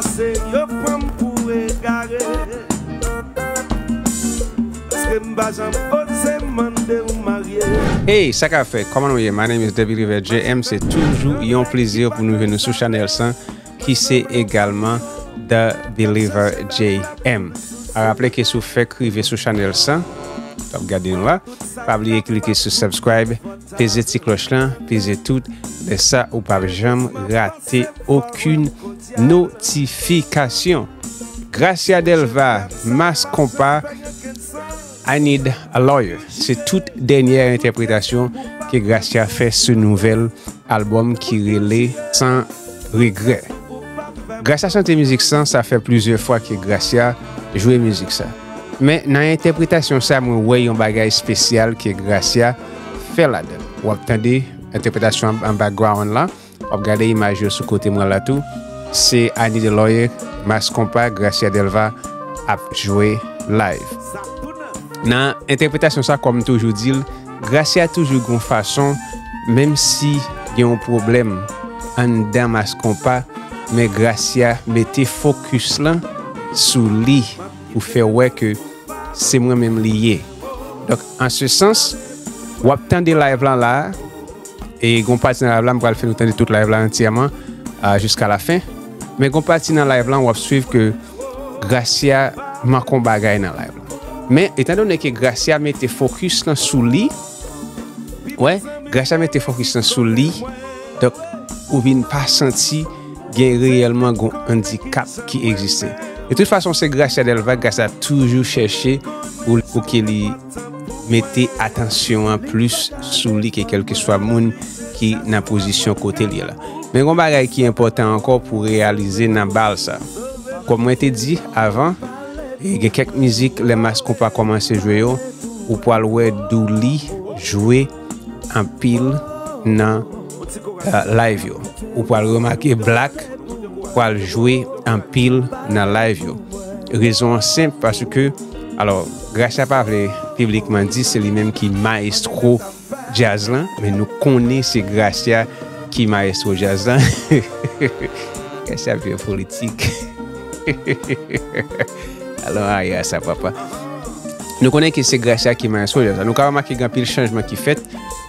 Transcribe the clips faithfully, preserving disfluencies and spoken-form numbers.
Pase yo pran m pou egare. Paske m pa janm oze mande w marye. Hey, sa k ap fèt? Kòman nou ye? My name is The Believer J M. Se toujou yon plezi pou nou jwenn nou sou chanèl sa, ki se egalman The Believer J M. A raple ke si w fèk rive sou chanèl sa, w ap gade nou la, pa bliye klike sou subscribe, peze ti klòch lan, peze tout, lè sa ou p ap janm rate okenn notifikasyon. Gracia Delva, Mass Konpa, I Need a Lawyer. Se tout dènyè entèpretasyon ke Gracia fè sou nouvèl albòm ki rele Sans Regret. Gracia chante mizik sa, sa fè plizyè fwa ke Gracia jwe mizik sa. Men nan entèpretasyon sa, mwen wè yon bagay espesyal ke Gracia fè ladan. W ap tande entèpretasyon an, an background la. W ap gade imaj yo sou kote mwen la tou. Se I Need a Lawyer, Mass Konpa, Gracia Delva ap jwe live. Nan entèpretasyon sa, kòm m toujou di l, Gracia toujou gon fason, menm si gen yon pwoblèm anndan Mass Konpa, men Gracia mete fokis lan sou li pou fè wè ke se mwen menm li ye. Donk, an se sans, w ap tande live lan la, e gon pati nan live la, m pral fè nou tande tout live la antyèman, a, jiska la fen. Men gon pati nan live lan, w ap swiv ke Gracia manke yon bagay nan live lan. Men, etandone ke Gracia mete fokis lan sou li, wè, Gracia mete fokis lan sou li, donk, ou vin pa santi gen reyèlman gon andikap ki egziste. De tout fason, se Gracia Delva, Gracia toujou chèche pou, pou ke li mete atansyon an plis sou li ke kèlkeswa moun ki nan pozisyon kote l ye la. Men gon bagay ki enpòtan ankò pou reyalize nan bal sa. Kòm mwen te di avan, e gen kèk mizik lè Mass Konpa kòmanse jwe yo, ou pral wè Douly jwe anpil nan, euh, live yo. Ou pral remake Black pral jwe anpil nan live yo. Rezon an senp, paske, alò, Gracia pa vle piblikman di se li menm ki mayestwo djaz lan, men nou konnen se Gracia ki mayestwo djaz lan. Gracia byen politik. Alò, aya sa, papa. Nou konnen ke se Gracia ki mayestwo djaz lan. Nou ka remake gen anpil chanjman ki fèt,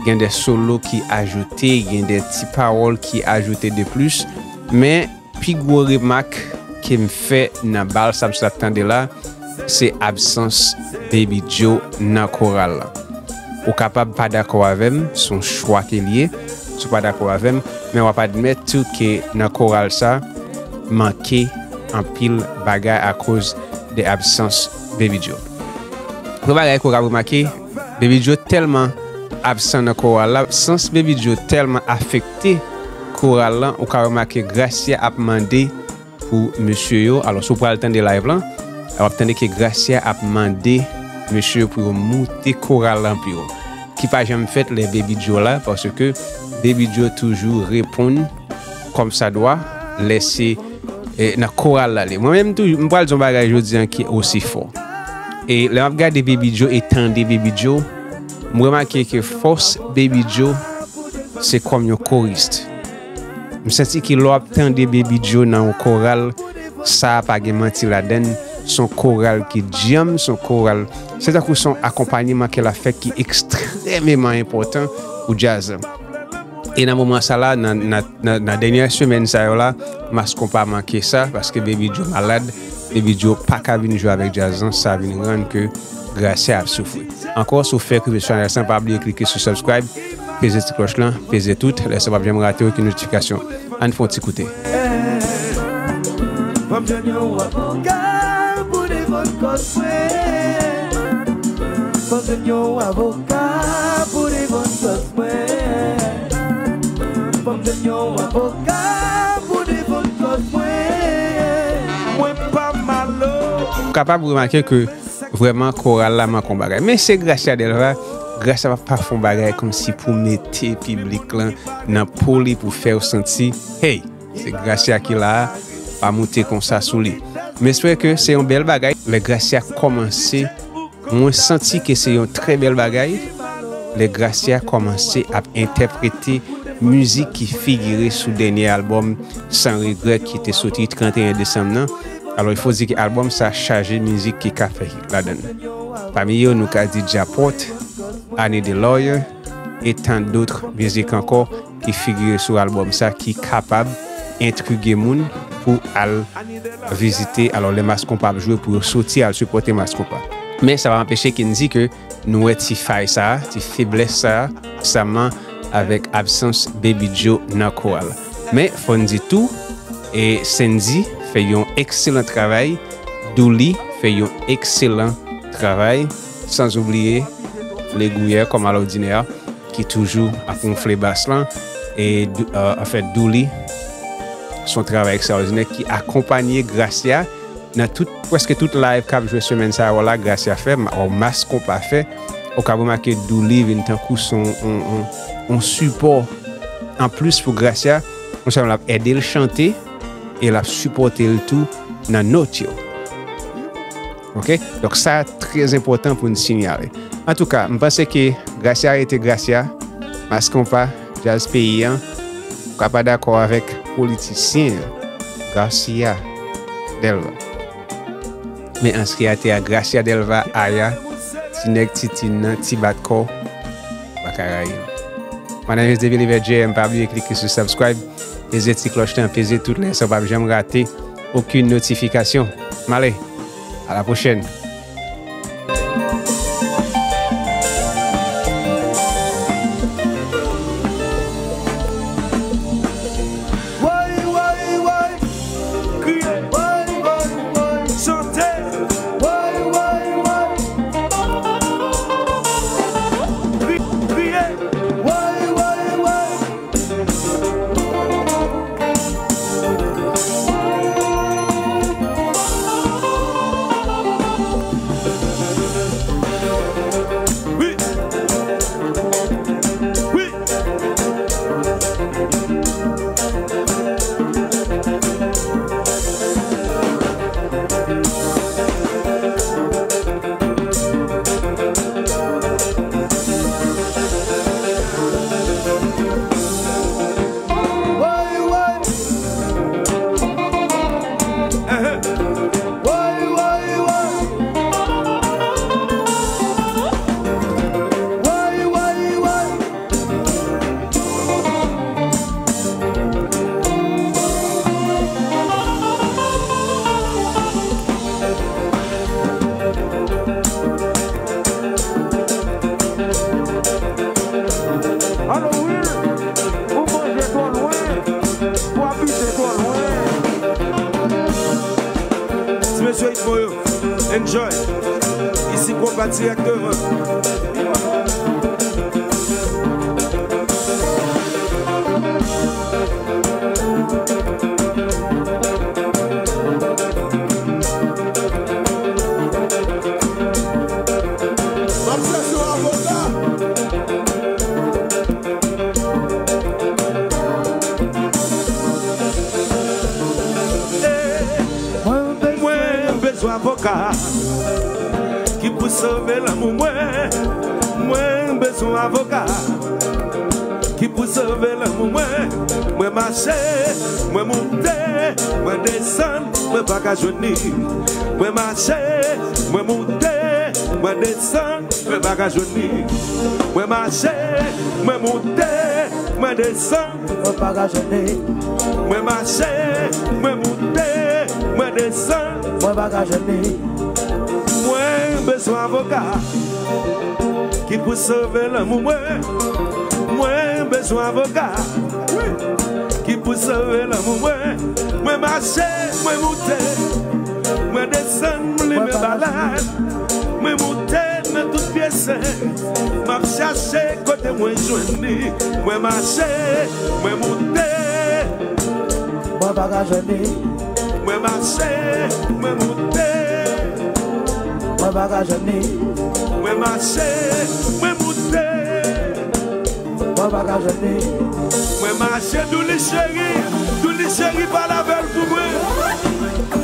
gen de solo ki ajoute, gen de ti pawòl ki ajoute de plis, men pi gwo remak ke m fè nan bal sa m sot ap tande la, se absans Baby Joe nan koral la. Ou kapab pa dakò avè m, se yon chwa ke l ye, si w pa dakò avè m, men w ap admèt tou ke nan koral sa, manke anpil bagay akoz de absans Baby Joe. Premye bagay ke w ka remake, Baby Joe tèlman absan nan koral la, absans Baby Joe tèlman afekte koral lan, ou ka remake Gracia ap mande pou mesye yo. Alò, si w pral tande live lan, w ap tande ke Gracia ap mande mesye yo pou yo moute koral lan pi wo. Ki pa janm fèt lè Baby Joe la, paske Baby Joe toujou reponn kòmsadwa lè se, e, nan koral la li. Mwen menm toujou, m pral di yon bagay jodi an ki osi fò. E lè m ap gade Baby Joe e tande Baby Joe, m remake ke fòs Baby Joe se kòm yon korist. M santi ke lè w ap tande Baby Joe nan yon koral, sa a pa gen manti ladan l. Se yon koral ki djanm, se yon koral, se tankou se yon akonpanyeman ke l ap fè ki ekstrèmeman enpòtan pou djaz la. E nan moman sa la, nan, nan, nan, nan dènyè semèn sa yo la, Mass Konpa manke sa, paske Baby Joe malad, Baby Joe pa ka vin jwe avèk djaz lan, sa vin rann ke Gracia ap soufri. Ankò, si w fèk rive sou chanèl sa, pa bliye klike sou subscribe, peze ti klòch lan, peze tout, lè sa w p ap janm rate okenn notifikasyon. Ann fè yon ti koute. Fò m jwenn yon avoka pou defann kòz mwen. Fò m jwenn yon avoka pou defann kòz mwen. Fò m jwenn yon avoka pou defann kòz mwen. Mwen pa malo. Ou kapab remake ke vrèman koral la manke yon bagay. Men se Gracia Delva, Gracia pa fè yon bagay kòmsi pou mete piblik lan nan po li pou fè yo santi, hey, se Gracia ki la a, pa moute konsa sou li. M espere ke se yon bèl bagay. Lè Gracia kòmanse, mwen santi ke se yon trè bèl bagay. Lè Gracia kòmanse ap entèprete mizik ki figire sou dènye albòm Sans Regret ki te soti trannteyen desanm nan. Alò, il faut dire ke albòm sa chaje mizik ki ka fè hit ladan l. Pami yo, nou ka di Djapòt, Annie the Lawyer, e tant d'autres mizik ankò ki figire sou albòm sa ki kapab entrige moun pou al vizite, alò, lè Mass Konpa ap jwe, pou yo soti al sipòte Mass Konpa. Men sa pa anpeche ke n di ke nou wè ti fay sa a, ti feblès sa a, ansanm avèk absans Baby Joe nan koral. Men fò n di tou, e Sendy fè yon ekselan travay, Douly fè yon ekselan travay, san oubliye Legouyè kòm alòdinè ki toujou ap wonfle bas lan, e Dou- euh, anfèt Douly se yon travay ekstraòdinè ki akonpanye Gracia nan tout, prèske tout live k ap jwe semèn sa a la, Gracia fè, ma- Mass Konpa fè, ou ka remake Douly vin tankou se yon, yon, yon, yon sipò anplis pou Gracia, non sèlman l ap ede l chante, e l ap sipòte l tou nan nòt yo. Oke? Donk sa trè enpòtan pou n sinyale. Antouka, m panse ke Gracia rete Gracia, Mass Konpa, djaz peyi an, ou ka pa dakò avèk politisyen an, Gracia Delva. Men an reyalite a, Gracia Delva, Aya, ti nèg Titin nan, ti bat kò, pa ka rayi l. My name is David Lever J M, pa bliye klike sou subscribe, peze ti klòch lan, peze tout lè sa w p ap janm rate okenn notifikasyon. M ale, a la pwochèn. Woy, woy, woy, kriye, woy, woy, woy, chante, woy, woy, woy, kri- kriye, woy, woy, woy. Wi. Wi. Woy, woy. Ehe. Woy, woy, woy. Woy, woy, woy. Alo wi, ou manje twò lwen, ou abite twò lwen. Ti mesye ritmo yo, enjoy. Isi konpa dirèkteman. M ap chèche yon avoka. Mwen bezwen avoka ki pou sove lanmou mwen. Mwen bezwen avoka ki pou sove lanmou mwen. Mwen mache, mwen moute, mwen desann, mwen pa ka jwenn li. Mwen mache, mwen moute, mwen desann, mwen pa ka jwenn li. Mwen mache, mwen moute, mwen desann, mwen pa ka jwenn li. Mwen mache, mwen moute, mwen desann, mwen pa ka jwenn li. Mwen bezwen avoka ki pou sove lanmou mwen. Mwen bezwen avoka, wi, ki pou sove lanmou mwen. Mwen mache, mwen moute, mwen desann, mwen limen balad. Mwen moute nan tout pye sen. M ap chache kote mwen jwenn li. Mwen mache, mwen moute. Mwen pa ka jwenn li. Mwen mache, mwen moute. Mwen pa ka jwenn li. Mwen mache, mwen moute. Mwen pa ka jwenn li. Mwen mache, Douly cheri, Douly cheri, pale avè l pou mwen.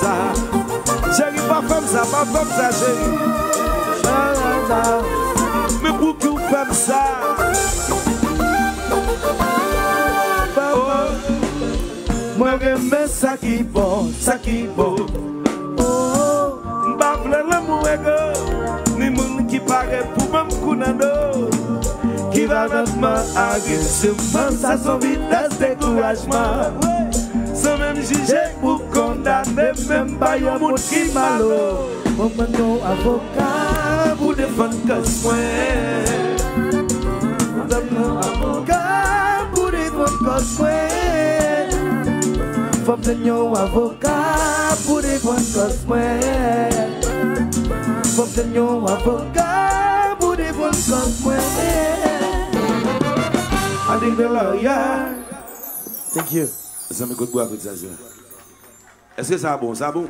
Sa. Cheri, pa fè m sa, pa fè m sa, cheri. Men pouki w fè m sa? Oh. Mwen renmen sa ki bon, sa ki bon. Oh. M pa vle lanmou ego, ni moun ki pare pou ban m kou nan do. Ki va nan agresivman, sa se yon vitès dekourajman. San menm jije pou kondane, menm pa yon moun ki malo. Mwen mande yon avoka pou defann kòz mwen. Mwen mande yon avoka pou defann kòz mwen. Fò m jwenn yon avoka pou defann kòz mwen. Fò m jwenn yon avoka pou defann kòz mwen. I need a lawyer. Thank you. Zanmi, kout bwa, kout zaza. Èske sa bon? Sa bon?